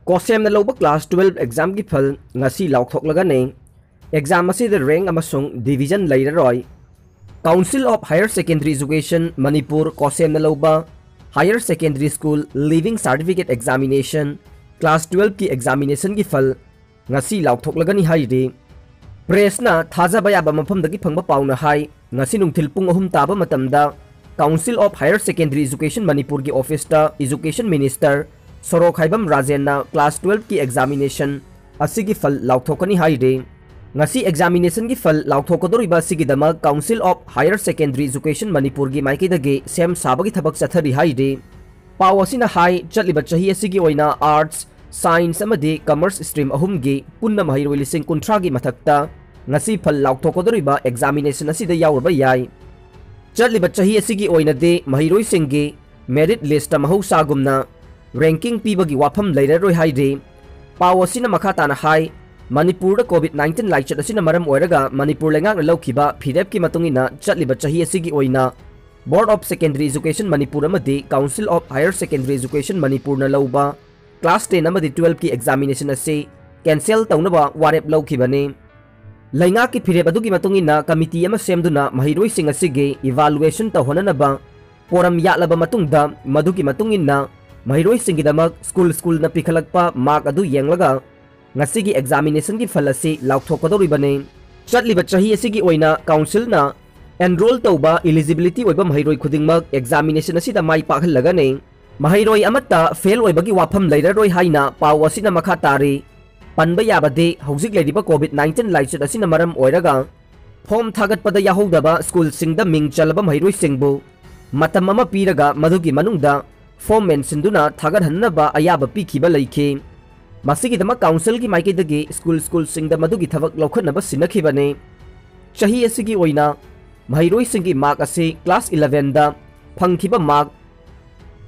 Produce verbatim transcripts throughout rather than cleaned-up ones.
ꯀꯣꯁꯦꯝꯅ ꯂꯧꯕ class twelve examꯒꯤ ꯐꯜ ꯉꯁꯤ ꯂꯥꯎꯊꯣꯛꯂꯒꯅꯤ꯫ Exam ꯑꯁꯤꯗ rank ꯑꯃꯁꯨꯡ division ꯂꯩꯔꯔꯣꯏ꯫ Council of Higher Secondary Education Manipur ꯀꯣꯁꯦꯝꯅ ꯂꯧꯕ Higher Secondary School Leaving Certificate Examination class twelveꯀꯤ examinationꯒꯤ ꯐꯜ ꯉꯁꯤ ꯂꯥꯎꯊꯣꯛꯂꯒꯅꯤ ꯍꯥꯏꯔꯤ꯫ Pressꯅ ꯊꯥꯖꯕ ꯌꯥꯕ ꯃꯐꯝꯗꯒꯤ ꯐꯪꯕ ꯄꯥꯎꯅ ꯍꯥꯏ, ꯉꯁꯤ ꯅꯨꯡꯊꯤꯜ ꯄꯨꯡ ꯑꯍꯨꯝ ꯇꯥꯕ ꯃꯇꯝꯗ Council of Higher Secondary Education ꯃꯅꯤꯄꯨꯔꯒꯤ officeꯇ Education Minister ꯁꯣꯔꯣꯛꯈꯥꯏꯕꯝ ꯔꯥꯖꯦꯟꯅ class twelveꯀꯤ examination ꯑꯁꯤꯒꯤ ꯐꯜ ꯂꯥꯎꯊꯣꯛꯀꯅꯤ ꯍꯥꯏꯔꯤ꯫ ꯉꯁꯤ examinationꯒꯤ ꯐꯜ ꯂꯥꯎꯊꯣꯛꯀꯗꯧꯔꯤꯕ ꯑꯁꯤꯒꯤꯗꯃꯛ Council of Higher Secondary Education ꯃꯅꯤꯄꯨꯔꯒꯤ ꯃꯥꯏꯀꯩꯗꯒꯤ ꯁꯦꯝ ꯁꯥꯕꯒꯤ ꯊꯕꯛ ꯆꯠꯊꯔꯤ ꯍꯥꯏꯔꯤ꯫ ꯄꯥꯎ ꯑꯁꯤꯅ ꯍꯥꯏ, ꯆꯠꯂꯤꯕ ꯆꯍꯤ ꯑꯁꯤꯒꯤ ꯑꯣꯏꯅ Arts, Science ꯑꯃꯗꯤ Commerce stream ꯑꯍꯨꯝꯒꯤ ꯄꯨꯟꯅ ꯃꯍꯩꯔꯣꯏ ꯂꯤꯁꯤꯡ ꯀꯨꯟꯊ꯭ꯔꯥꯒꯤ ꯃꯊꯛꯇ ꯉꯁꯤ ꯐꯜ ꯂꯥꯎꯊꯣꯛꯀꯗꯧꯔꯤꯕ examination ꯑꯁꯤꯗ ꯌꯥꯎꯔꯕ ꯌꯥꯏ꯫ ꯆꯠꯂꯤꯕ ꯆꯍꯤ ꯑꯁꯤꯒꯤ ꯑꯣꯏꯅꯗꯤ ꯃꯍꯩꯔꯣꯏꯁꯤꯡꯒꯤ merit listꯇ ꯃꯍꯧꯁꯥꯒꯨꯝꯅ ranking ꯄꯤꯕꯒꯤ ꯋꯥꯐꯝ ꯂꯩꯔꯔꯣꯏ ꯍꯥꯏꯔꯤ꯫ ꯄꯥꯎ ꯑꯁꯤꯅ ꯃꯈꯥ ꯇꯥꯅ ꯍꯥꯏ, ꯃꯅꯤꯄꯨꯔꯗ COVID nineteen ꯂꯥꯏꯆꯠ ꯑꯁꯤꯅ ꯃꯔꯝ ꯑꯣꯏꯔꯒ ꯃꯅꯤꯄꯨꯔ ꯂꯩꯉꯥꯛꯅ ꯂꯧꯈꯤꯕ ꯐꯤꯔꯦꯞꯀꯤ ꯃꯇꯨꯡ ꯏꯟꯅ ꯆꯠꯂꯤꯕ ꯆꯍꯤ ꯑꯁꯤꯒꯤ ꯑꯣꯏꯅ Board of Secondary Education Manipur ꯑꯃꯗꯤ Council of Higher Secondary Education ꯃꯅꯤꯄꯨꯔꯅ ꯂꯧꯕ class ten ꯑꯃꯗꯤ twelveꯀꯤ examination ꯑꯁꯤ cancel ꯇꯧꯅꯕ ꯋꯥꯔꯦꯞ ꯂꯧꯈꯤꯕꯅꯤ꯫ ꯂꯩꯉꯥꯛꯀꯤ ꯐꯤꯔꯦꯞ ꯑꯗꯨꯒꯤ ꯃꯇꯨꯡ ꯏꯟꯅ committee ꯑꯃ ꯁꯦꯝꯗꯨꯅ ꯃꯍꯩꯔꯣꯏꯁꯤꯡ ꯑꯁꯤꯒꯤ evaluation ꯇꯧꯍꯟꯅꯅꯕ forum ꯌꯥꯠꯂꯕ ꯃꯇꯨꯡꯗ, ꯃꯗꯨꯒꯤ ꯃꯇꯨꯡ ꯏꯟꯅ ꯃꯍꯩꯔꯣꯏꯁꯤꯡꯒꯤꯗꯃꯛ school schoolꯅ ꯄꯤꯈꯠꯂꯛꯄ mark ꯑꯗꯨ ꯌꯦꯡꯂꯒ ꯉꯁꯤꯒꯤ examinationꯒꯤ ꯐꯜ ꯑꯁꯤ ꯂꯥꯎꯊꯣꯛꯀꯗꯧꯔꯤꯕꯅꯤ꯫ ꯆꯠꯂꯤꯕ ꯆꯍꯤ ꯑꯁꯤꯒꯤ ꯑꯣꯏꯅ councilꯅ enroll ꯇꯧꯕ eligibility ꯑꯣꯏꯕ ꯃꯍꯩꯔꯣꯏ ꯈꯨꯗꯤꯡꯃꯛ examination ꯑꯁꯤꯗ ꯃꯥꯏ ꯄꯥꯛꯍꯜꯂꯒꯅꯤ꯫ ꯃꯍꯩꯔꯣꯏ ꯑꯃꯠꯇ fail ꯑꯣꯏꯕꯒꯤ ꯋꯥꯐꯝ ꯂꯩꯔꯔꯣꯏ ꯍꯥꯏꯅ ꯄꯥꯎ ꯑꯁꯤꯅ ꯃꯈꯥ ꯇꯥꯔꯤ꯫ ꯄꯟꯕ ꯌꯥꯕꯗꯤ, ꯍꯧꯖꯤꯛ ꯂꯩꯔꯤꯕ COVID nineteen ꯂꯥꯏꯆꯠ ꯑꯁꯤꯅ ꯃꯔꯝ ꯑꯣꯏꯔꯒ form ꯊꯥꯒꯠꯄꯗ ꯌꯥꯍꯧꯗꯕ schoolꯁꯤꯡꯗ ꯃꯤꯡ ꯆꯜꯂꯕ ꯃꯍꯩꯔꯣꯏꯁꯤꯡꯕꯨ ꯃꯇꯝ ꯑꯃ ꯄꯤꯔꯒ ꯃꯗꯨꯒꯤ ꯃꯅꯨꯡꯗ form ꯃꯦꯟꯁꯤꯟꯗꯨꯅ ꯊꯥꯒꯠꯍꯟꯅꯕ ꯑꯌꯥꯕ ꯄꯤꯈꯤꯕ ꯂꯩꯈꯤ꯫ ꯃꯁꯤꯒꯤꯗꯃꯛ councilꯒꯤ ꯃꯥꯏꯀꯩꯗꯒꯤ school schoolꯁꯤꯡꯗ ꯃꯗꯨꯒꯤ ꯊꯕꯛ ꯂꯧꯈꯠꯅꯕ ꯁꯤꯟꯅꯈꯤꯕꯅꯤ꯫ ꯆꯍꯤ ꯑꯁꯤꯒꯤ ꯑꯣꯏꯅ ꯃꯍꯩꯔꯣꯏꯁꯤꯡꯒꯤ mark ꯑꯁꯤ class elevenꯗ ꯐꯪꯈꯤꯕ mark,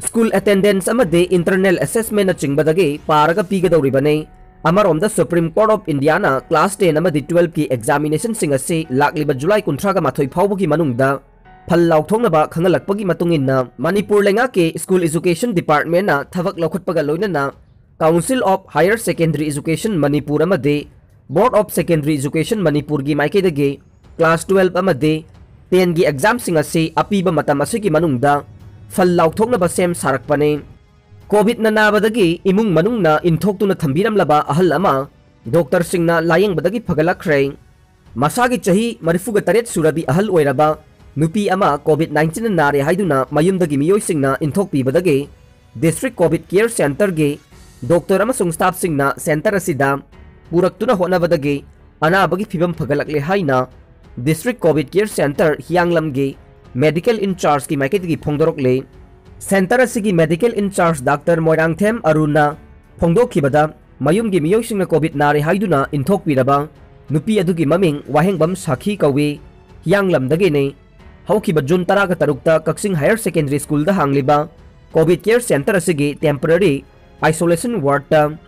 school attendance ꯑꯃꯗꯤ internal assessmentꯅꯆꯤꯡꯕꯗꯒꯤ ꯄꯥꯔꯒ ꯄꯤꯒꯗꯧꯔꯤꯕꯅꯤ꯫ ꯑꯃꯔꯣꯝꯗ Supreme Court of Indiaꯅ class ten ꯑꯃꯗꯤ twelveꯀꯤ examinationꯁꯤꯡ ꯑꯁꯤ ꯂꯥꯛꯂꯤꯕ July ꯀꯨꯟꯊ꯭ꯔꯥꯒ ꯃꯥꯊꯣꯏ ꯐꯥꯎꯕꯒꯤ ꯃꯅꯨꯡꯗ ꯐꯜ ꯂꯥꯎꯊꯣꯛꯅꯕ ꯈꯪꯍꯜꯂꯛꯄꯒꯤ ꯃꯇꯨꯡ ꯏꯟꯅ, ꯃꯅꯤꯄꯨꯔ ꯂꯩꯉꯥꯛꯀꯤ School Education Departmentꯅ ꯊꯕꯛ ꯂꯧꯈꯠꯄꯒ ꯂꯣꯏꯅꯅ Council of Higher Secondary Education Manipur ꯑꯃꯗꯤ Board of Secondary Education Manipurꯒꯤ ꯃꯥꯏꯀꯩꯗꯒꯤ class twelve ꯑꯃꯗꯤ tenꯒꯤ examꯁꯤꯡ ꯑꯁꯤ ꯑꯄꯤꯕ ꯃꯇꯝ ꯑꯁꯤꯒꯤ ꯃꯅꯨꯡꯗ ꯐꯜ ꯂꯥꯎꯊꯣꯛꯅꯕ ꯁꯦꯝ ꯁꯥꯔꯛꯄꯅꯤ꯫ ꯀꯣꯚꯤꯗꯅ ꯅꯥꯕꯗꯒꯤ ꯏꯃꯨꯡ ꯃꯅꯨꯡꯅ ꯏꯟꯊꯣꯛꯇꯨꯅ ꯊꯝꯕꯤꯔꯝꯂꯕ ꯑꯍꯜ ꯑꯃ ꯗꯣꯛꯇꯔꯁꯤꯡꯅ ꯂꯥꯌꯦꯡꯕꯗꯒꯤ ꯐꯒꯠꯂꯛꯈ꯭ꯔꯦ꯫ ꯃꯁꯥꯒꯤ ꯆꯍꯤ ꯃꯔꯤꯐꯨꯒ ꯇꯔꯦꯠ ꯁꯨꯔꯕꯤ ꯑꯍꯜ ꯑꯣꯏꯔꯕ ꯅꯨꯄꯤ ꯑꯃ ꯀꯣꯚꯤꯗ nineteen ꯅꯥꯔꯦ ꯍꯥꯏꯗꯨꯅ ꯃꯌꯨꯝꯗꯒꯤ ꯃꯤꯑꯣꯏꯁꯤꯡꯅ ꯏꯟꯊꯣꯛꯄꯤꯕꯗꯒꯤ District COVID Care Centreꯒꯤ ꯗꯣꯛꯇꯔ ꯑꯃꯁꯨꯡ staffꯁꯤꯡꯅ center ꯑꯁꯤꯗ ꯄꯨꯔꯛꯇꯨꯅ ꯍꯣꯠꯅꯕꯗꯒꯤ ꯑꯅꯥꯕꯒꯤ ꯐꯤꯕꯝ ꯐꯒꯠꯂꯛꯂꯦ ꯍꯥꯏꯅ District COVID Care Centre ꯍꯤꯌꯥꯡꯂꯝꯒꯤ medical in-chargeꯀꯤ ꯃꯥꯏꯀꯩꯗꯒꯤ ꯐꯣꯡꯗꯣꯔꯛꯂꯤ꯫ Centre ꯑꯁꯤꯒꯤ medical in-charge ꯗꯥꯛꯇꯔ ꯃꯣꯏꯔꯥꯡꯊꯦꯝ ꯑꯔꯨꯟꯅ ꯐꯣꯡꯗꯣꯛꯈꯤꯕꯗ, ꯃꯌꯨꯝꯒꯤ ꯃꯤꯑꯣꯏꯁꯤꯡꯅ ꯀꯣꯚꯤꯗ ꯅꯥꯔꯦ ꯍꯥꯏꯗꯨꯅ ꯏꯟꯊꯣꯛꯄꯤꯔꯕ ꯅꯨꯄꯤ ꯑꯗꯨꯒꯤ ꯃꯃꯤꯡ ꯋꯥꯍꯦꯡꯕꯝ ꯁꯥꯈꯤ ꯀꯧꯏ, ꯍꯤꯌꯥꯡꯂꯝꯗꯒꯤꯅꯤ꯫ ꯍꯧꯈꯤꯕ ꯖꯨꯟ ꯇꯔꯥꯒ ꯇꯔꯨꯛꯇ ꯀꯛꯆꯤꯡ Higher Secondary Schoolꯗ ꯍꯥꯡꯂꯤꯕ COVID Care Centre ꯑꯁꯤꯒꯤ temporary isolation wardꯇ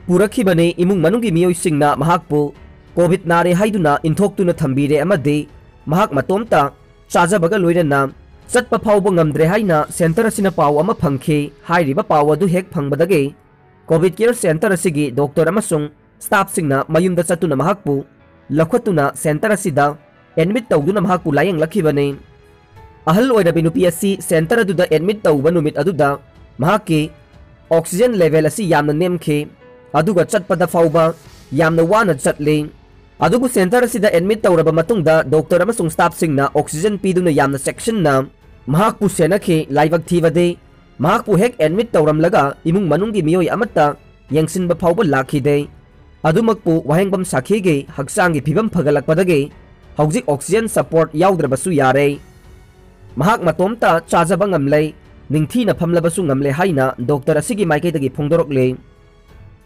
ꯄꯨꯔꯛꯈꯤꯕꯅꯤ꯫ ꯏꯃꯨꯡ ꯃꯅꯨꯡꯒꯤ ꯃꯤꯑꯣꯏꯁꯤꯡꯅ ꯃꯍꯥꯛꯄꯨ ꯀꯣꯚꯤꯗ ꯅꯥꯔꯦ ꯍꯥꯏꯗꯨꯅ ꯏꯟꯊꯣꯛꯇꯨꯅ ꯊꯝꯕꯤꯔꯦ ꯑꯃꯗꯤ ꯃꯍꯥꯛ ꯃꯇꯣꯝꯇ ꯆꯥꯖꯕꯒ ꯂꯣꯏꯅꯅ ꯆꯠꯄ ꯐꯥꯎꯕ ꯉꯝꯗ꯭ꯔꯦ ꯍꯥꯏꯅ centre ꯑꯁꯤꯅ ꯄꯥꯎ ꯑꯃ ꯐꯪꯈꯤ꯫ ꯍꯥꯏꯔꯤꯕ ꯄꯥꯎ ꯑꯗꯨ ꯍꯦꯛ ꯐꯪꯕꯗꯒꯤ COVID Care Centre ꯑꯁꯤꯒꯤ ꯗꯣꯛꯇꯔ ꯑꯃꯁꯨꯡ staffꯁꯤꯡꯅ ꯃꯌꯨꯝꯗ ꯆꯠꯇꯨꯅ ꯃꯍꯥꯛꯄꯨ ꯂꯧꯈꯠꯇꯨꯅ centre ꯑꯁꯤꯗ admit ꯇꯧꯗꯨꯅ ꯃꯍꯥꯛꯄꯨ ꯂꯥꯌꯦꯡꯂꯛꯈꯤꯕꯅꯤ꯫ ꯑꯍꯜ ꯑꯣꯏꯔꯕꯤ ꯅꯨꯄꯤ ꯑꯁꯤ centre ꯑꯗꯨꯗ admit ꯇꯧꯕ ꯅꯨꯃꯤꯠ ꯑꯗꯨꯗ ꯃꯍꯥꯛꯀꯤ oxygen level ꯑꯁꯤ ꯌꯥꯝꯅ ꯅꯦꯝꯈꯤ, ꯑꯗꯨꯒ ꯆꯠꯄꯗ ꯐꯥꯎꯕ ꯌꯥꯝꯅ ꯋꯥꯅ ꯆꯠꯂꯤ꯫ ꯑꯗꯨꯕꯨ centre ꯑꯁꯤꯗ admit ꯇꯧꯔꯕ ꯃꯇꯨꯡꯗ ꯗꯣꯛꯇꯔ ꯑꯃꯁꯨꯡ staffꯁꯤꯡꯅ oxygen ꯄꯤꯗꯨꯅ ꯌꯥꯝꯅ ꯆꯦꯛꯁꯤꯟꯅ ꯃꯍꯥꯛꯄꯨ ꯁꯦꯟꯅꯈꯤ꯫ ꯂꯥꯏꯕꯛ ꯊꯤꯕꯗꯤ, ꯃꯍꯥꯛꯄꯨ ꯍꯦꯛ admit ꯇꯧꯔꯝꯂꯒ ꯏꯃꯨꯡ ꯃꯅꯨꯡꯒꯤ ꯃꯤꯑꯣꯏ ꯑꯃꯠꯇ ꯌꯦꯡꯁꯤꯟꯕ ꯐꯥꯎꯕ ꯂꯥꯛꯈꯤꯗꯦ꯫ ꯑꯗꯨꯃꯛꯄꯨ ꯋꯥꯍꯦꯡꯕꯝ ꯁꯥꯈꯤꯒꯤ ꯍꯛꯆꯥꯡꯒꯤ ꯐꯤꯕꯝ ꯐꯒꯠꯂꯛꯄꯗꯒꯤ ꯍꯧꯖꯤꯛ oxygen support ꯌꯥꯎꯗ꯭ꯔꯕꯁꯨ ꯌꯥꯔꯦ꯫ ꯃꯍꯥꯛ ꯃꯇꯣꯝꯇ ꯆꯥꯖꯕ ꯉꯝꯂꯦ, ꯅꯤꯡꯊꯤꯅ ꯐꯝꯂꯕꯁꯨ ꯉꯝꯂꯦ ꯍꯥꯏꯅ ꯗꯣꯛꯇꯔ ꯑꯁꯤꯒꯤ ꯃꯥꯏꯀꯩꯗꯒꯤ ꯐꯣꯡꯗꯣꯔꯛꯂꯦ꯫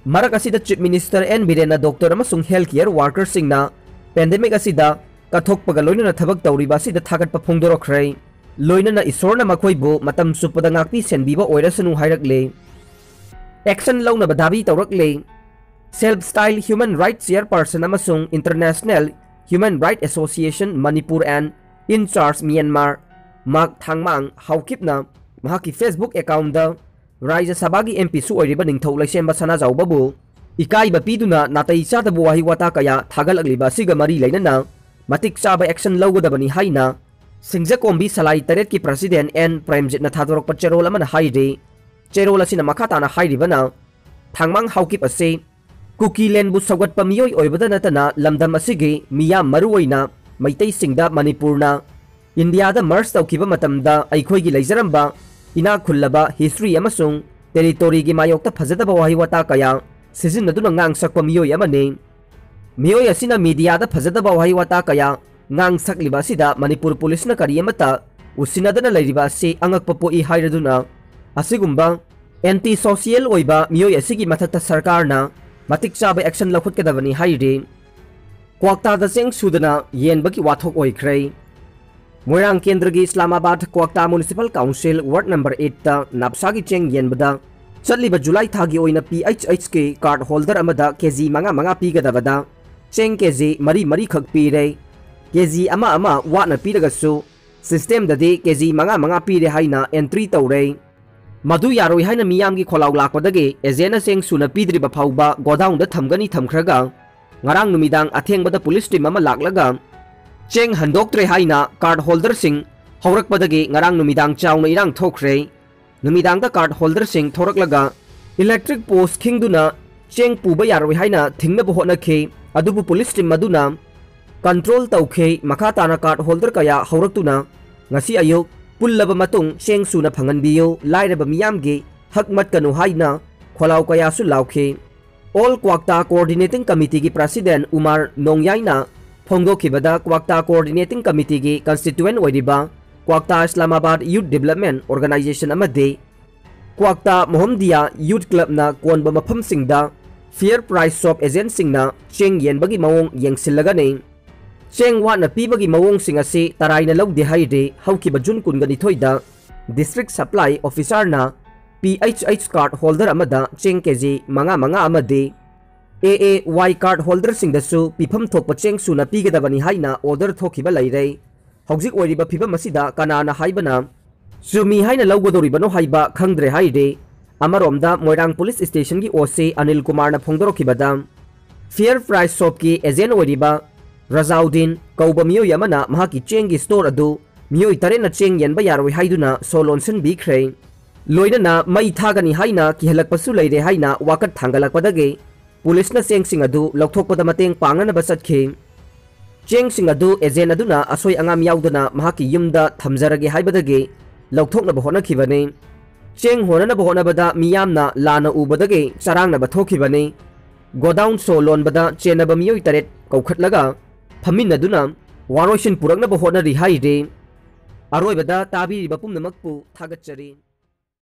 ꯃꯔꯛ ꯑꯁꯤꯗ Chief Minister N ꯕꯤꯔꯦꯟꯅ ꯗꯣꯛꯇꯔ ꯑꯃꯁꯨꯡ health care workerꯁꯤꯡꯅ pandemic ꯑꯁꯤꯗ ꯀꯠꯊꯣꯛꯄꯒ ꯂꯣꯏꯅꯅ ꯊꯕꯛ ꯇꯧꯔꯤꯕ ꯑꯁꯤꯗ ꯊꯥꯒꯠꯄ ꯐꯣꯡꯗꯣꯔꯛꯈ꯭ꯔꯦ꯫ ꯂꯣꯏꯅꯅ ꯏꯁꯣꯔꯅ ꯃꯈꯣꯏꯕꯨ ꯃꯇꯝ ꯆꯨꯞꯄꯗ ꯉꯥꯛꯄꯤ ꯁꯦꯟꯕꯤꯕ ꯑꯣꯏꯔꯁꯅꯨ ꯍꯥꯏꯔꯛꯂꯦ꯫ Action ꯂꯧꯅꯕ Dhabi ꯇꯧꯔꯛꯂꯦ꯫ Self Style Human Rights Chairperson ꯑꯃꯁꯨꯡ International Human Rights Association Manipur and in charge Myanmar, ꯃꯥꯛ ꯊꯥꯡꯃꯥꯡ ꯍꯥꯎꯀꯤꯞꯅ ꯃꯍꯥꯛꯀꯤ Facebook accountꯗ ꯔꯥꯖ꯭ꯌ ꯁꯚꯥꯒꯤ ꯑꯦꯝ ꯄꯤꯁꯨ ꯑꯣꯏꯔꯤꯕ ꯅꯤꯡꯊꯧ ꯂꯩꯁꯦꯝꯕ ꯁꯅꯥꯖꯥꯎꯕꯕꯨ ꯏꯀꯥꯏꯕ ꯄꯤꯗꯨꯅ ꯅꯥꯇꯩ ꯆꯥꯗꯕ ꯋꯥꯍꯩ ꯋꯥꯇꯥ ꯀꯌꯥ ꯊꯥꯒꯠꯂꯛꯂꯤꯕ ꯑꯁꯤꯒ ꯃꯔꯤ ꯂꯩꯅꯅ ꯃꯇꯤꯛ ꯆꯥꯕ ꯑꯦꯛꯁꯟ ꯂꯧꯒꯗꯕꯅꯤ ꯍꯥꯏꯅ ꯁꯤꯡꯖꯀꯣꯝꯕꯤ ꯁꯂꯥꯏ ꯇꯔꯦꯠꯀꯤ ꯄ꯭ꯔꯁꯤꯗꯦꯟ ꯑꯦꯟ ꯄ꯭ꯔꯦꯝꯖꯤꯠꯅ ꯊꯥꯗꯣꯔꯛꯄ ꯆꯦꯔꯣꯜ ꯑꯃꯅ ꯍꯥꯏꯔꯤ꯫ ꯆꯦꯔꯣꯜ ꯑꯁꯤꯅ ꯃꯈꯥ ꯇꯥꯅ ꯍꯥꯏꯔꯤꯕꯅ, ꯊꯥꯡꯃꯥꯡ ꯍꯥꯎꯀꯤꯞ ꯑꯁꯤ ꯀꯨꯀꯤꯂꯦꯟꯕꯨ ꯁꯧꯒꯠꯄ ꯃꯤꯑꯣꯏ ꯑꯣꯏꯕꯗ ꯅꯠꯇꯅ ꯂꯝꯗꯝ ꯑꯁꯤꯒꯤ ꯃꯤꯌꯥꯝ, ꯃꯔꯨꯑꯣꯏꯅ ꯃꯩꯇꯩꯁꯤꯡꯗ ꯃꯅꯤꯄꯨꯔꯅ ꯏꯟꯗꯤꯌꯥꯗ ꯃꯔꯖ ꯇꯧꯈꯤꯕ ꯃꯇꯝꯗ ꯑꯩꯈꯣꯏꯒꯤ ꯂꯩꯖꯔꯝꯕ ꯏꯅꯥꯛ ꯈꯨꯜꯂꯕ ꯍꯤꯁꯇ꯭ꯔꯤ ꯑꯃꯁꯨꯡ ꯇꯦꯔꯤꯇꯣꯔꯤꯒꯤ ꯃꯥꯌꯣꯛꯇ ꯐꯖꯗꯕ ꯋꯥꯍꯩ ꯋꯥꯇꯥ ꯀꯌꯥ ꯁꯤꯖꯤꯟꯅꯗꯨꯅ ꯉꯥꯡ ꯁꯛꯄ ꯃꯤꯑꯣꯏ ꯑꯃꯅꯤ꯫ ꯃꯤꯑꯣꯏ ꯑꯁꯤꯅ ꯃꯤꯗꯤꯌꯥꯗ ꯐꯖꯗꯕ ꯋꯥꯍꯩ ꯋꯥꯇꯥ ꯀꯌꯥ ꯉꯥꯡ ꯁꯛꯂꯤꯕ ꯑꯁꯤꯗ ꯃꯅꯤꯄꯨꯔ ꯄꯨꯂꯤꯁꯅ ꯀꯔꯤ ꯑꯃꯠꯇ ꯎꯁꯤꯟꯅꯗꯅ ꯂꯩꯔꯤꯕ ꯑꯁꯤ ꯑꯉꯛꯄ ꯄꯣꯛꯏ ꯍꯥꯏꯔꯗꯨꯅ, ꯑꯁꯤꯒꯨꯝꯕ ꯑꯦꯟꯇꯤ ꯁꯣꯁꯤꯌꯦꯜ ꯑꯣꯏꯕ ꯃꯤꯑꯣꯏ ꯑꯁꯤꯒꯤ ꯃꯊꯛꯇ ꯁꯔꯀꯥꯔꯅ ꯃꯇꯤꯛ ꯆꯥꯕ ꯑꯦꯛꯁꯟ ꯂꯧꯈꯠꯀꯗꯕꯅꯤ ꯍꯥꯏꯔꯤ꯫ ꯀ꯭ꯋꯥꯛꯇꯥꯗ ꯆꯦꯡ ꯁꯨꯗꯅ ꯌꯦꯟꯕꯒꯤ ꯋꯥꯊꯣꯛ ꯑꯣꯏꯈ꯭ꯔꯦ꯫ ꯃꯣꯏꯔꯥꯡ ꯀꯦꯟꯗ꯭ꯔꯒꯤ ꯏꯁꯂꯥꯃꯥꯕꯥꯗ ꯀ꯭ꯋꯥꯛꯇꯥ ꯃ꯭ꯌꯨꯅꯤꯁꯤꯄꯥꯜ ꯀꯥꯎꯟꯁꯤꯜ ꯋꯥꯔꯗ ꯅꯝꯕꯔ ꯑꯩꯠꯇ ꯅꯥꯞꯁꯥꯒꯤ ꯆꯦꯡ ꯌꯦꯟꯕꯗ ꯆꯠꯂꯤꯕ ꯖꯨꯂꯥꯏ ꯊꯥꯒꯤ ꯑꯣꯏꯅ ꯄꯤ ꯑꯩꯆ ꯑꯩꯆ ꯀꯦ ꯀꯥꯔꯗ ꯍꯣꯜꯗꯔ ꯑꯃꯗ ꯀꯦ ꯖꯤ ꯃꯉꯥ ꯃꯉꯥ ꯄꯤꯒꯗꯕꯗ ꯆꯦꯡ ꯀꯦ ꯖꯤ ꯃꯔꯤ ꯃꯔꯤꯈꯛ ꯄꯤꯔꯦ꯫ ꯀꯦ ꯖꯤ ꯑꯃ ꯑꯃ ꯋꯥꯠꯅ ꯄꯤꯔꯒꯁꯨ ꯁꯤꯁꯇꯦꯝꯗꯗꯤ ꯀꯦ ꯖꯤ ꯃꯉꯥ ꯃꯉꯥ ꯄꯤꯔꯦ ꯍꯥꯏꯅ ꯑꯦꯟꯇ꯭ꯔꯤ ꯇꯧꯔꯦ꯫ ꯃꯗꯨ ꯌꯥꯔꯣꯏ ꯍꯥꯏꯅ ꯃꯤꯌꯥꯝꯒꯤ ꯈꯣꯜꯂꯥꯎ ꯂꯥꯛꯄꯗꯒꯤ ꯑꯦꯖꯦꯟꯅ ꯆꯦꯡ ꯁꯨꯅ ꯄꯤꯗ꯭ꯔꯤꯕ ꯐꯥꯎꯕ ꯒꯣꯗꯥꯎꯟꯗ ꯊꯝꯒꯅꯤ ꯊꯝꯈ꯭ꯔꯒ, ꯉꯔꯥꯡ ꯅꯨꯃꯤꯗꯥꯡ ꯑꯊꯦꯡꯕꯗ ꯄꯨꯂꯤꯁ ꯇꯤꯝ ꯑꯃ ꯂꯥꯛꯂꯒ ꯆꯦꯡ ꯍꯟꯗꯣꯛꯇ꯭ꯔꯦ ꯍꯥꯏꯅ ꯀꯥꯔꯗ ꯍꯣꯜꯗꯔꯁꯤꯡ ꯍꯧꯔꯛꯄꯗꯒꯤ ꯉꯔꯥꯡ ꯅꯨꯃꯤꯗꯥꯡ ꯆꯥꯎꯅ ꯏꯔꯥꯡ ꯊꯣꯛꯈ꯭ꯔꯦ꯫ ꯅꯨꯃꯤꯗꯥꯡꯗ ꯀꯥꯔꯗ ꯍꯣꯜꯗꯔꯁꯤꯡ ꯊꯣꯔꯛꯂꯒ ꯏꯂꯦꯛꯇ꯭ꯔꯤꯛ ꯄꯣꯁ ꯈꯤꯡꯗꯨꯅ ꯆꯦꯡ ꯄꯨꯕ ꯌꯥꯔꯣꯏ ꯍꯥꯏꯅ ꯊꯤꯡꯅꯕ ꯍꯣꯠꯅꯈꯤ꯫ ꯑꯗꯨꯕꯨ ꯄꯨꯂꯤꯁ ꯇꯤꯝ ꯑꯗꯨꯅ ꯀꯟꯇ꯭ꯔꯣꯜ ꯇꯧꯈꯤ꯫ ꯃꯈꯥ ꯇꯥꯅ ꯀꯥꯔꯗ ꯍꯣꯜꯗꯔ ꯀꯌꯥ ꯍꯧꯔꯛꯇꯨꯅ ꯉꯁꯤ ꯑꯌꯨꯛ ꯄꯨꯜꯂꯕ ꯃꯇꯨꯡ ꯆꯦꯡ ꯁꯨꯅ ꯐꯪꯍꯟꯕꯤꯌꯨ, ꯂꯥꯏꯔꯕ ꯃꯤꯌꯥꯝꯒꯤ ꯍꯛ ꯃꯠꯀꯅꯨ ꯍꯥꯏꯅ ꯈꯣꯜꯂꯥꯎ ꯀꯌꯥꯁꯨ ꯂꯥꯎꯈꯤ꯫ ꯑꯣꯜ ꯀ꯭ꯋꯥꯛꯇꯥ ꯀꯣꯑꯣꯔꯗꯤꯅꯦꯇꯤꯡ ꯀꯃꯤꯇꯤꯒꯤ ꯄ꯭ꯔꯁꯤꯗꯦꯟ ꯎꯃꯥꯔ ꯅꯣꯡꯌꯥꯏꯅ ꯐꯣꯡꯗꯣꯛꯈꯤꯕꯗ, ꯀ꯭ꯋꯥꯛꯇꯥ ꯀꯣꯑꯣꯔꯗꯤꯅꯦꯇꯤꯡ ꯀꯃꯤꯇꯤꯒꯤ ꯀꯟꯁꯇꯤꯇ꯭ꯌꯨꯑꯦꯟ ꯑꯣꯏꯔꯤꯕ ꯀ꯭ꯋꯥꯛꯇꯥ ꯏꯁꯂꯥꯃꯥꯕꯥꯗ ꯌꯨꯊ ꯗꯤꯕꯦꯂꯞꯃꯦꯟ ꯑꯣꯔꯒꯅꯥꯏꯖꯦꯁꯟ ꯑꯃꯗꯤ ꯀ꯭ꯋꯥꯛꯇꯥ ꯃꯣꯍꯝꯗꯤꯌꯥ ꯌꯨꯊ ꯀ꯭ꯂꯕꯅ ꯀꯣꯟꯕ ꯃꯐꯝꯁꯤꯡꯗ ꯐꯤꯌꯔ ꯄ꯭ꯔꯥꯏꯁ ꯁꯣꯞ ꯑꯦꯖꯦꯟꯁꯤꯡꯅ ꯆꯦꯡ ꯌꯦꯟꯕꯒꯤ ꯃꯑꯣꯡ ꯌꯦꯡꯁꯤꯜꯂꯒꯅꯤ꯫ ꯆꯦꯡ ꯋꯥꯠꯅ ꯄꯤꯕꯒꯤ ꯃꯑꯣꯡꯁꯤꯡ ꯑꯁꯤ ꯇꯔꯥꯏꯅ ꯂꯧꯗꯦ ꯍꯥꯏꯔꯤ꯫ ꯍꯧꯈꯤꯕ ꯖꯨꯟ ꯀꯨꯟꯒ ꯅꯤꯊꯣꯏꯗ ꯗꯤꯁꯇ꯭ꯔꯤꯛ ꯁꯄ꯭ꯂꯥꯏ ꯑꯣꯐꯤꯁꯥꯔꯅ P H H card holder ꯑꯃꯗ ꯆꯦꯡ ꯀꯦ ꯖꯤ ꯃꯉꯥ ꯃꯉꯥ ꯑꯃꯗꯤ ꯑꯦ ꯑꯦ ꯋꯥꯏ ꯀꯥꯔꯗ ꯍꯣꯜꯗꯔꯁꯤꯡꯗꯁꯨ ꯄꯤꯐꯝ ꯊꯣꯛꯄ ꯆꯦꯡ ꯁꯨꯅ ꯄꯤꯒꯗꯕꯅꯤ ꯍꯥꯏꯅ ꯑꯣꯔꯗꯔ ꯊꯣꯛꯈꯤꯕ ꯂꯩꯔꯦ꯫ ꯍꯧꯖꯤꯛ ꯑꯣꯏꯔꯤꯕ ꯐꯤꯕꯝ ꯑꯁꯤꯗ ꯀꯅꯥꯅ ꯍꯥꯏꯕꯅ ꯆꯨꯝꯃꯤ ꯍꯥꯏꯅ ꯂꯧꯒꯗꯧꯔꯤꯕꯅꯣ ꯍꯥꯏꯕ ꯈꯪꯗ꯭ꯔꯦ ꯍꯥꯏꯔꯤ꯫ ꯑꯃꯔꯣꯝꯗ ꯃꯣꯏꯔꯥꯡ ꯄꯨꯂꯤꯁ ꯁ꯭ꯇꯦꯁꯟꯒꯤ ꯑꯣ ꯁꯤ ꯑꯅꯤꯜ ꯀꯨꯃꯥꯔꯅ ꯐꯣꯡꯗꯣꯔꯛꯈꯤꯕꯗ, ꯐꯤꯌꯔ ꯄ꯭ꯔꯥꯏꯁ ꯁꯣꯞꯀꯤ ꯑꯦꯖꯦꯟ ꯑꯣꯏꯔꯤꯕ ꯔꯖꯥꯎꯗꯤꯟ ꯀꯧꯕ ꯃꯤꯑꯣꯏ ꯑꯃꯅ ꯃꯍꯥꯛꯀꯤ ꯆꯦꯡꯒꯤ ꯁ꯭ꯇꯣꯔ ꯑꯗꯨ ꯃꯤꯑꯣꯏ ꯇꯔꯦꯠꯅ ꯆꯦꯡ ꯌꯦꯟꯕ ꯌꯥꯔꯣꯏ ꯍꯥꯏꯗꯨꯅ ꯁꯣ ꯂꯣꯟꯁꯤꯟꯕꯤꯈ꯭ꯔꯦ꯫ ꯂꯣꯏꯅꯅ ꯃꯩ ꯊꯥꯒꯅꯤ ꯍꯥꯏꯅ ꯀꯤꯍꯜꯂꯛꯄꯁꯨ ꯂꯩꯔꯦ ꯍꯥꯏꯅ ꯋꯥꯀꯠ ꯊꯥꯡꯒꯠꯂꯛꯄꯗꯒꯤ ꯄꯨꯂꯤꯁꯅ ꯆꯦꯡꯁꯤꯡ ꯑꯗꯨ ꯂꯧꯊꯣꯛꯄꯗ ꯃꯇꯦꯡ ꯄꯥꯡꯅꯅꯕ ꯆꯠꯈꯤ꯫ ꯆꯦꯡꯁꯤꯡ ꯑꯗꯨ ꯑꯦꯖꯦꯟ ꯑꯗꯨꯅ ꯑꯁꯣꯏ ꯑꯉꯥꯝ ꯌꯥꯎꯗꯅ ꯃꯍꯥꯛꯀꯤ ꯌꯨꯝꯗ ꯊꯝꯖꯔꯒꯦ ꯍꯥꯏꯕꯗꯒꯤ ꯂꯧꯊꯣꯛꯅꯕ ꯍꯣꯠꯅꯈꯤꯕꯅꯤ꯫ ꯆꯦꯡ ꯍꯣꯟꯅꯅꯕ ꯍꯣꯠꯅꯕꯗ ꯃꯤꯌꯥꯝꯅ ꯂꯥꯟꯅ ꯎꯕꯗꯒꯤ ꯆꯔꯥꯡꯅꯕ ꯊꯣꯛꯈꯤꯕꯅꯤ꯫ ꯒꯣꯗꯥꯎꯟ ꯁꯣ ꯂꯣꯟꯕꯗ ꯆꯦꯟꯅꯕ ꯃꯤꯑꯣꯏ ꯇꯔꯦꯠ ꯀꯧꯈꯠꯂꯒ ꯐꯝꯃꯤꯟꯅꯗꯨꯅ ꯋꯥꯔꯣꯏꯁꯤꯟ ꯄꯨꯔꯛꯅꯕ ꯍꯣꯠꯅꯔꯤ ꯍꯥꯏꯔꯤ꯫ ꯑꯔꯣꯏꯕꯗ ꯇꯥꯕꯤꯔꯤꯕ ꯄꯨꯝꯅꯃꯛꯄꯨ ꯊꯥꯒꯠꯆꯔꯤ꯫